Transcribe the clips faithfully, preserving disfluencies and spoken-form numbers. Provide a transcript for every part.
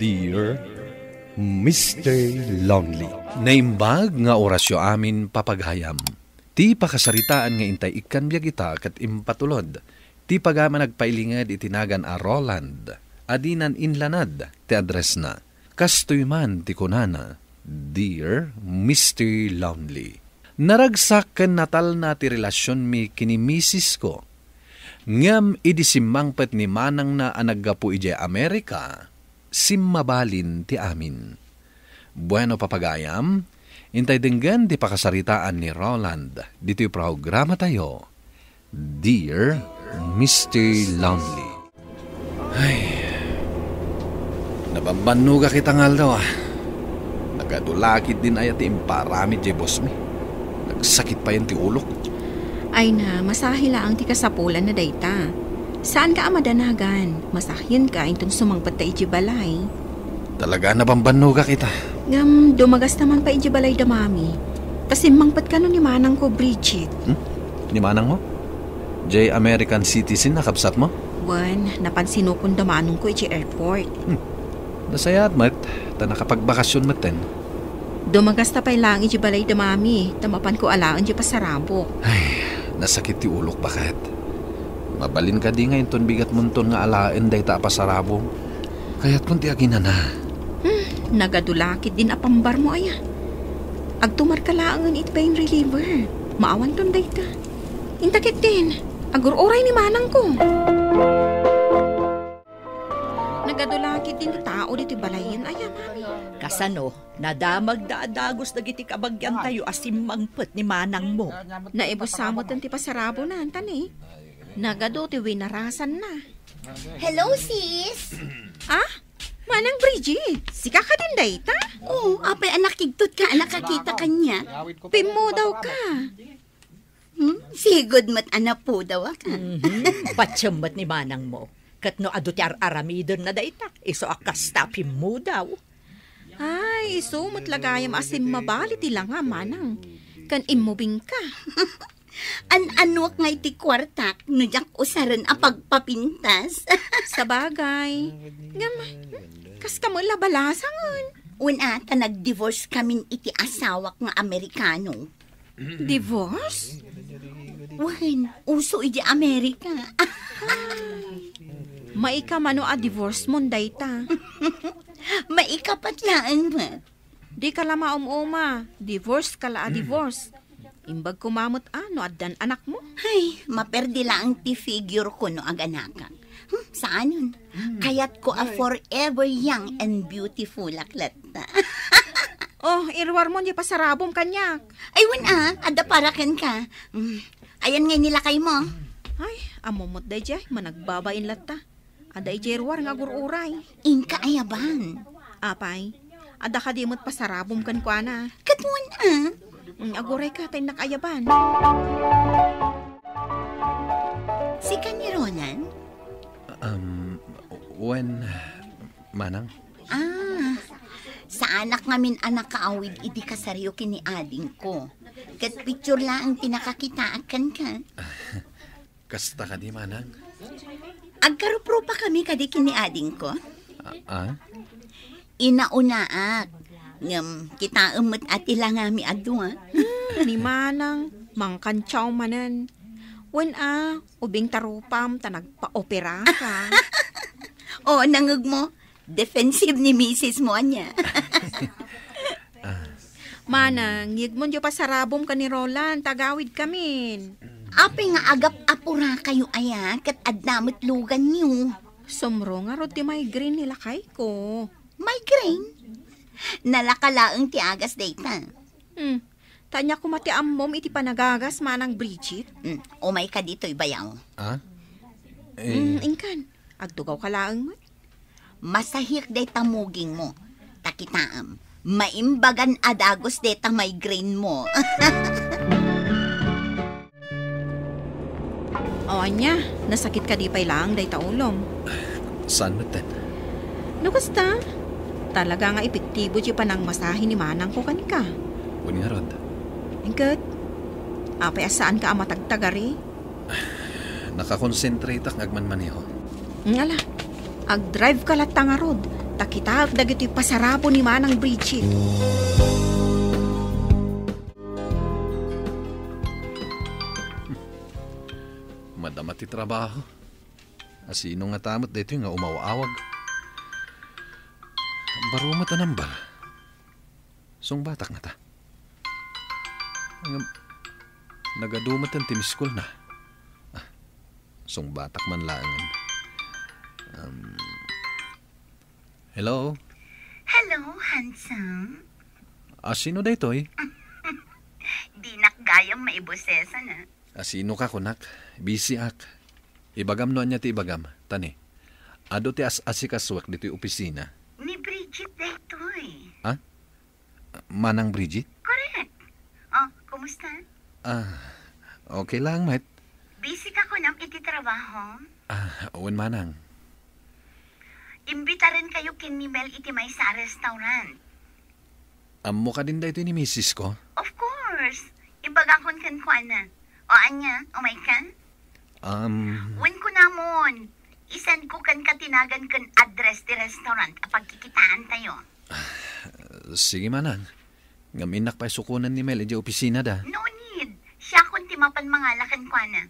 Dear Mister Lonely. Naimbag nga orasyo amin, papagayam. Ti pakasaritaan nga intay ikkan biag ita ket impatulod ti pagayam a nagpailinged iti nagan a Roland a dinan inlanad ti addressna. Kastoy man ti kunana, "Dear Mister Lonely, naragsak ken natalna ti relasionmi ken ni misisko. Ngem idi simmangpet ni manangna a naggapu idiay Amerika, simmabalin ti amin." Bueno, papagayam, intay denggen ti pakasaritaan ni Roland ditoy programatayo, Dear Mister Lonely. Ay, nabambannogak ita nga aldaw, ah. Nagadu la ketdin aya ti imparamid diay bossmi. Nagsakit payen ti ulok. Ay na, masahi laeng ti kasapulan na dayta. Saanka a madanagan. Masahyenka inton sumangpet ta idiay balay. Talaga, nabambannogak ita. Ngem, dumagasta man pay idiay balay da mami. Ta simmangpet kano ni manangko, Bridget. Hmm? Ni manangmo? Diay American citizen a kabsatmo? Wen, napansinokon da manongko idiay airport. Hmm. Nasayaat met, ta nakapagbakasyon metten. Dumagasta pay laeng idiay balay da mami, ta mapanko alaen diay pasarabok. Ay, nasakit ti ulok, baket. Mabalin kadi nga inton bigatmonton nga alaen dayta a pasarabong? Kayatkon ti aginana. Hmm, nagadu la ketdin a pambarmo aya. Agtumarka laengen iti pain reliever. Maawanton dayta. Inta ketdin, agur-uray ni manangko. Nagadu la ketdin ti tao ditoy balayen aya, mami. Kasano, nadamagda a dagus dagiti kabagiantayo a simmangpet ni manangmo? Naibusa metten ti pasarabona, anta ni. Nagadu ti winarasanna. Hello, sis! Ah? Manang Bridget, sika kadin dayta? Oo, apay a nakigtot ka a nakakita kaniak? Pimmudaw ka. Hmm? Sigud met a napudaw ka. Mhm. Patiem met ni manangmo. Ket no adu ti ar-aramidenna dayta, isu a kasta pimmudaw. Ay, isu met la gayam a simmabali ti langa, manang. Ken immubingka. An-anuak nga iti kuartak no diak usaren a pagpapintas. Sabagay. Ngem, kaska met la balasangen. Wen a, ta nag-divorce kamin iti asawak nga Amerikano. Divorce? Wen, uso idiay Amerika. Maika mano a divorce mon dayta? Maikapat laeng met. Dika la maum-uma, divorce ka la a divorce. Imbag koma met a no addan anakmo. Ay, maperdi laeng ti figure ko no aganakak. Hmm, saanen. Kayatko a forever young and beautiful ak latta. Oh, iruar mon diay pasarabom kaniak. Ay, wen a, adda para kenka. Hmm, ayan ngay ni lakaymo. Ay, ammom met daydiay, managbabain latta. Adda idiay ruar nga agur-uray. Inka ayaban. Apay, adda kadi met pasarabom kenkuana? Ket wen a. Mm, agurayka ta innak ayaban. Sika ni Roland? Um, wen, manang. Ah, saanak ngamin a nakaawid iti kasaryo ken ni adingko. Ket picture laeng ti nakakitaak kenka. Kasta kadi, manang? Agkaruprupa kami kadi ken ni adingko. Ah, ah? Inaunaak. Ngem, kitaem met a ti langami a dua. Hmm, ni manang, mangkantiaw manen. Wen a, ubing ta rupam ta nagpaoperaka. Oo, nangegmo. Defensive ni misis mo, ania? Manang, yegmon diay pasarabom ken ni Roland, ta agawid kamin. Apay nga agap-apurakayo aya, ket adda met luganyo. Sumro ngarud ti migraine ni lakayko. Migraine? Nalaka laeng ti agas dayta. Hmm, ta ania koma ti ammom iti panagagas, Manang Bridget? Hmm, umayka ditoy bayaw. Ah? Eh. Hmm, inkan, agtugawka laeng met. Masahiek dayta mugingmo. Ta kitaem, maimbagan a dagus dayta migraine mo. O ania, nasakit kadi pay laeng dayta ulom? Saan metten? No kasta, talaga nga epektibo ti panangmasahe ni manangko kenka. Wen ngarud. Inket, apay a saanka a matagtagari? Nakakonsentrateak nga agmanmaneho. Mm, ala, agdrive ka latta ngarud. Ta kitaek dagitoy pasarabo ni Manang Bridget. Madama ti trabaho. Asino ngata met daytoy nga umaw-awag? Baro met a number. Sungbatak ngata. Ngem, nagadu met ti miss call na. Ah, sungbatak man laengen. Um, hello? Hello, handsome. Ah, sino daytoy? Dinak gayam maibosesan, ah. Ah, sino ka, kunak? Busy ak. Ibagam no ania ti ibagam, tani. Adu ti as-asikasuak ditoy opisina. Ni Bridget daytoy. Ha? Manang Bridget? Correct. Oh, kumusta? Ah, okay lang, met. Busy ka kunam iti trabaho? Ah, wen, manang. Imbitaren kayo ken ni Mel iti maysa a restaurant. Ammo kadin daytoy ni misis ko? Of course. Ibagakon kenkuana. O ania, umay kan? Um, Wen kunamon, isend ko kenka ti nagan ken address ti restaurant a pagkikitaan tayo. Sige, manang. Ngem innak pay sukonen ni Mel idiay opisina da. No need. Siakon ti mapan mangala kenkuana.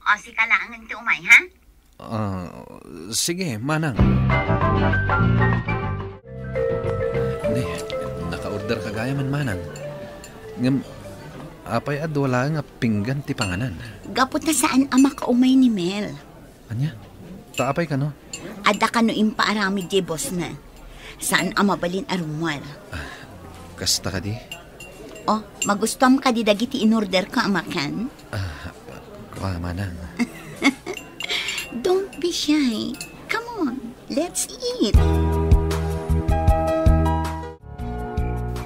O, sika laengen ti umay, ha? Ah, sige, manang. Ni, naka-order ka gayam, manang. Ngem, apay a dua laeng a pinggan ti panganan? Gapu ta saan a makaumay ni Mel. Ania? Ta apay kano? Adda kano impaaramid diay boss na. Saan a mabalin a rummuar. Ah, kasta kadi? Oh, magustuam kadi dagiti in-order ko a makan? Ah, kua, manang. Don't be shy. Come on, let's eat.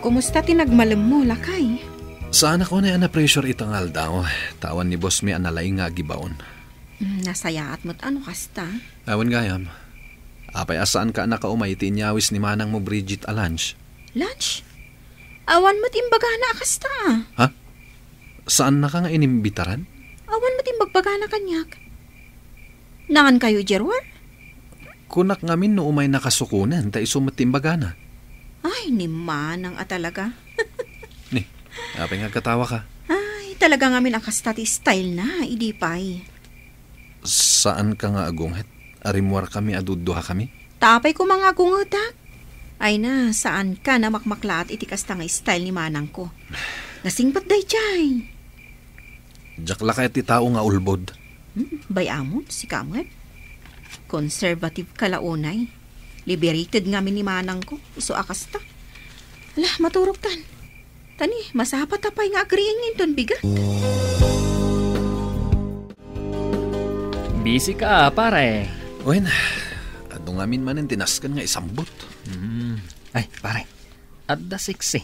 Kumusta ti nagmalemmo, lakay? Saanak unay a na-pressure ita nga aldaw, ta awan ni boss mi a nalaing nga agibaon. Hmm, nasayaat met a no kasta. Awan gayam. Apay a saanka a nakaumay iti inyawis ni manangmo Bridget a lunch? Lunch? Awan met imbagana a kasta. Ha? Saannaka nga inimbitaran? Awan met imbagbagana kaniak. Nangan kayo idiay ruar? Kunak ngamin no umay nakasukonen, ta isu met ti imbagana. Ay, ni manang a talaga. Ni, apay nga agkatawa ka? Ay, talaga ngamin a kasta ti style na, idi pay. Saanka nga agunget? Arimmuar kami a duduha kami? Ta apay koma nga agungetak? Ay na, saanka a makmaklaat iti kasta nga style ni manangko. Nasingpet daydiay. Diak la kayat ti tao nga ulbod. Hmm, bay-amon, sika met. Conservative ka la unay. Liberated ngamin ni manangko, isu a kasta. Ala, maturogtan. Tani, masapata pay nga agriing inton bigat. Busy ka, pare. Wen, adu ngamin manen ti nasken nga isambut. Hmm. Ay, pare. Adda sexy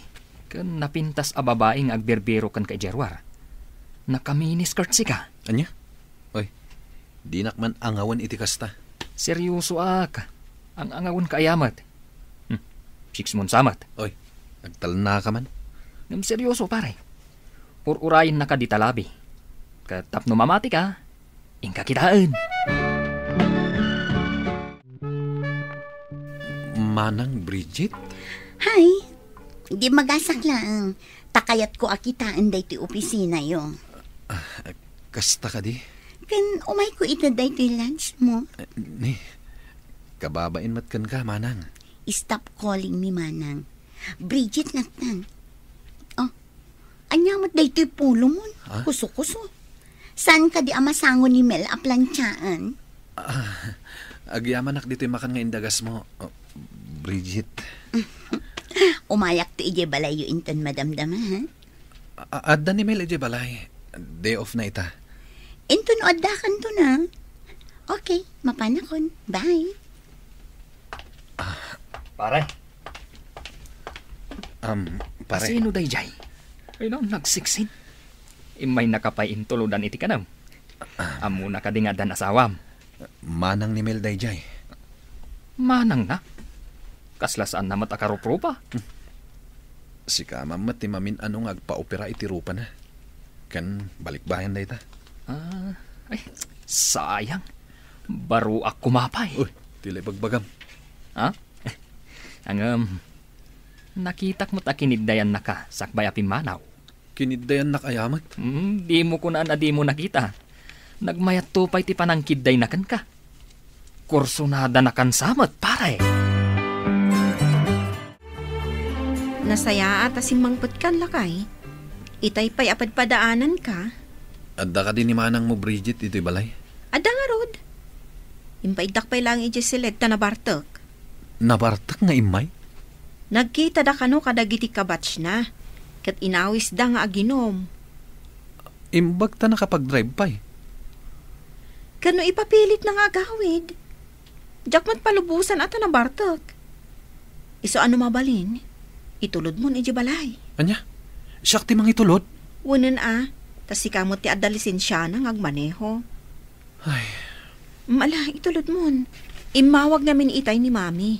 ken napintas a babai nga agbirbiro kenka idiay ruar. Naka-mini skirt sika. Ania? Oy, dinak man angawen iti kasta. Seryosoak. Ang-angawenka aya met. Hmm. Six months a met. Oy, agtalnaka man. Ngem seryoso, pare. Ur-urayennaka dita labi. Ket tapno mamatika, inka kitaen. Manang Bridget? Hay, di magasak laeng. Ta kayatko a kitaen daytoy opisinayo. Ah, kasta kadi? Ken umayko ita daytoy lunch mo. Eh, ni, kababain met kenka, manang. Stop calling me manang. Bridget natan. Oh, ania met daytoy pulomon? Ha? Kuso-kuso. Saan kadi a masango ni Mel a plantiaen? Ah, agyamanak ditoy makan nga indagasmo, oh, Bridget. Umayakto idiay balayyo inton madamdama, ha? A-, adda ni Mel idiay balay. Day off na ita. Inton no addakanto na. Okay, mapanakon. Bye. Ah. Pare. Um, pare. Sino daydiay? Ay, no, nagsiksid. Immaynaka pay intulodan iti kanam. Ah. Ammona kadi nga addan asawam? Manang ni Mel daydiay. Manang na? Kasla saan na met a karuprupa? Hmm. Sika man met ti mamin-ano nga agpaopera iti rupana. Ken balikbayan dayta. Ah, ay, sayang. Baroak koma pay. Uy, ti la ibagbagam. Ha? Ngem, nakitak met a kiniddayannaka sakbay a pimmanaw. Kiniddayannak aya met? Hmm, dimo kunaan a dimo nakita. Nagmayatto pay ti panangkiddayna kenka. Kursunadanakan sa met, pare. Nasayaat a simmangpetkan, lakay. Itay pay a padpadaananka. Adda kadi ni manangmo, Bridget, itoy balay? Adda ngarud. Impaiddak pay laeng idiay siled ta nabartek. Nabartek nga immay? Nagkitada kano kadagiti kabatchna, ket inawisda nga aginum. Imbag ta nakapag-drive pay. Ket no ipapilitna nga agawid, diak met palubosan a ta nabartek. Isu a no mabalin, itulodmon idiay balay. Ania? Siak ti mangitulod? Wenen a, ta sika met ti adda lisensiana nga agmaneho. Ay. Mala, itulodmon. Immawag ngamin itay ni Mami.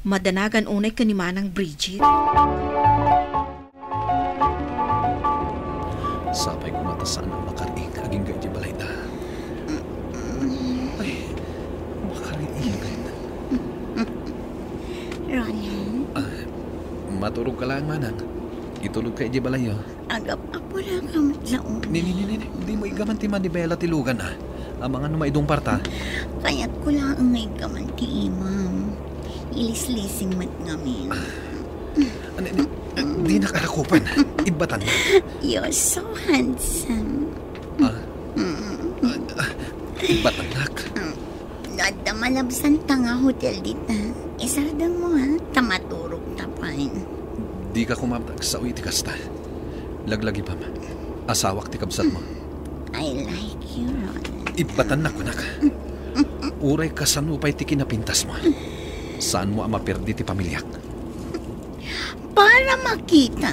Madanagan unay ken ni Manang Bridget. Sapay koma ta saan a makariing agingga idiay balayda. Ay, makariing. Roland? Ah, maturog ka lang, manang. Itulog ka idiay balayyo. Agap-apura ka met laeng. Ni, ni, ni, ni, ni. Dimo igaman ti manibela ti lugan, ah. Amangan no maidungparta. Kayatko laeng nga igaman ti imam. Ilislising met ngamin. Ah. Ani, ani, dinak arakupan. Ibbatannak. You're so handsome. Ah. Mm. Ah, ah, ibbatannak. Mm. No adda malabsanta nga hotel dita, isardengmo, ha? Ta maturogta pay. Dika koma agsao iti kasta. Laglagipem. Asawak ti kabsatmo. I like you, Ron. Ibbatannak, kunak. Uray kasano pay ti kinapintasmo, saanmo a maperdi ti pamiliak. Para makita,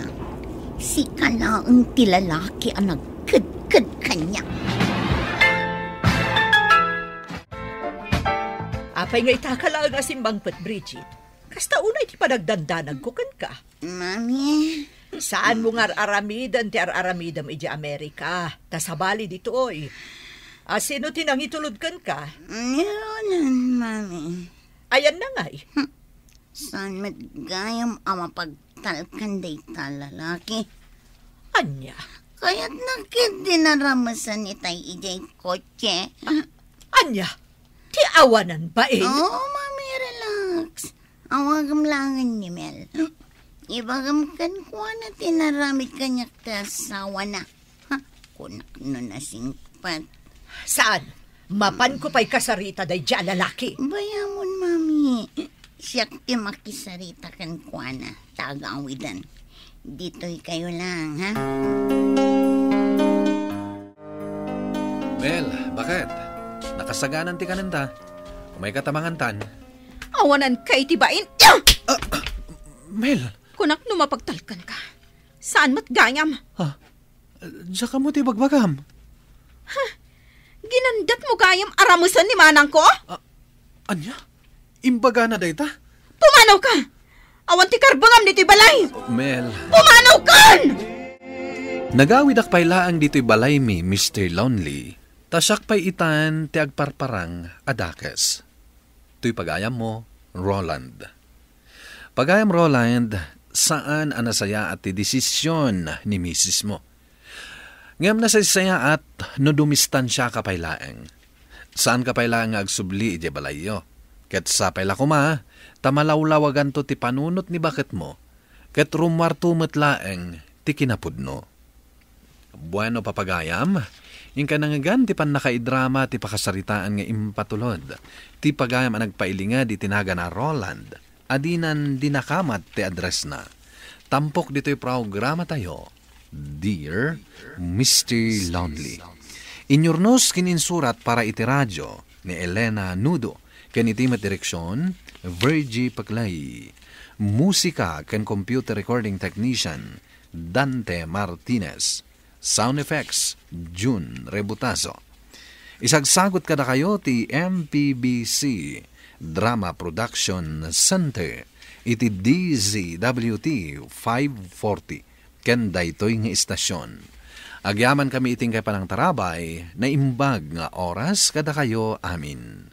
sika laeng ti lalaki a nagkedked kaniak. Apay nga ita ka laeng a simmangpet, Bridget? Kasta unay ti panagdandanagko kenka. Mami. Saanmo nga ar-aramiden ti ar-aramidem idiay Amerika. Ta sabali ditoy. A sino ti nangitulod kenka? Ni Roland, Mami. Ayanna ngay? Hmm. Saan met gayam a mapagtalkan dayta lalaki? Ania? Kayatna ketdi a ramesen itay idiay kotse. Ania? Ti awanan bain? Oo, Mami, relax. Awagem laengen ni Mel. Ibagem kenkuana ti inaramid kaniak ti asawana. Ha, kunak no nasingpet. Saan? Mapanko pay kasarita daydiay a lalaki. Bayamon, Mami. Siak ti makisarita kenkuana. Ta agawiden. Ditoy kayo lang, ha? Mel, baket? Nakasaganan ti kanenta. Umayka ta mangantan. Awanan kay ti bain. Ah! Ah! Mel! Kunak no mapagtalkan ka. Saan met gayam? Ha? Diak ammo ti ibagbagam. Ha? Ginandat mo gayam a ramesen ni manangko? Ah, ania? Imbagana dayta? Pumanaw ka! Awan ti karbengam ditoy balay! Mel. Pumanaw kan! Nagawidak pay laeng ditoy balaymi, Mister Lonely, ta siak pay itan ti agparparang a dakes. Toy pagayammo, Roland. Pagayam Roland, saan a nasayaat ti desisyon ni misismo. Ngem nasaysayaat no dumistansiaka pay laeng. Saanka pay laeng nga agsubli idiay balayyo. Ket sapay la koma, ta malawlawaganto ti panunot ni baketmo, ket rummuarto met laeng ti kinapudno. Bueno, papagayam, inka nangngegan ti pannakaidrama ti pakasaritaan nga impatulod ti pagayam a nagpailinged iti nagana Roland a dinan dinakamat ti addressna. Tampok ditoy programatayo, Dear Mister Lonely. Inyurnos ken insurat para iti radio ni Elena Nudo, ken iti met direksion, Virgie Paclay. Musika ken computer recording technician, Dante Martinez. Sound effects, Jun Rebutazo. Isagsagot kadakayo ti M P B C Drama Production Center iti D Z W T five forty ken daytoy nga istasyon. Agyamankami iti inkay panangtarabay, naimbag nga oras kadakayo amin.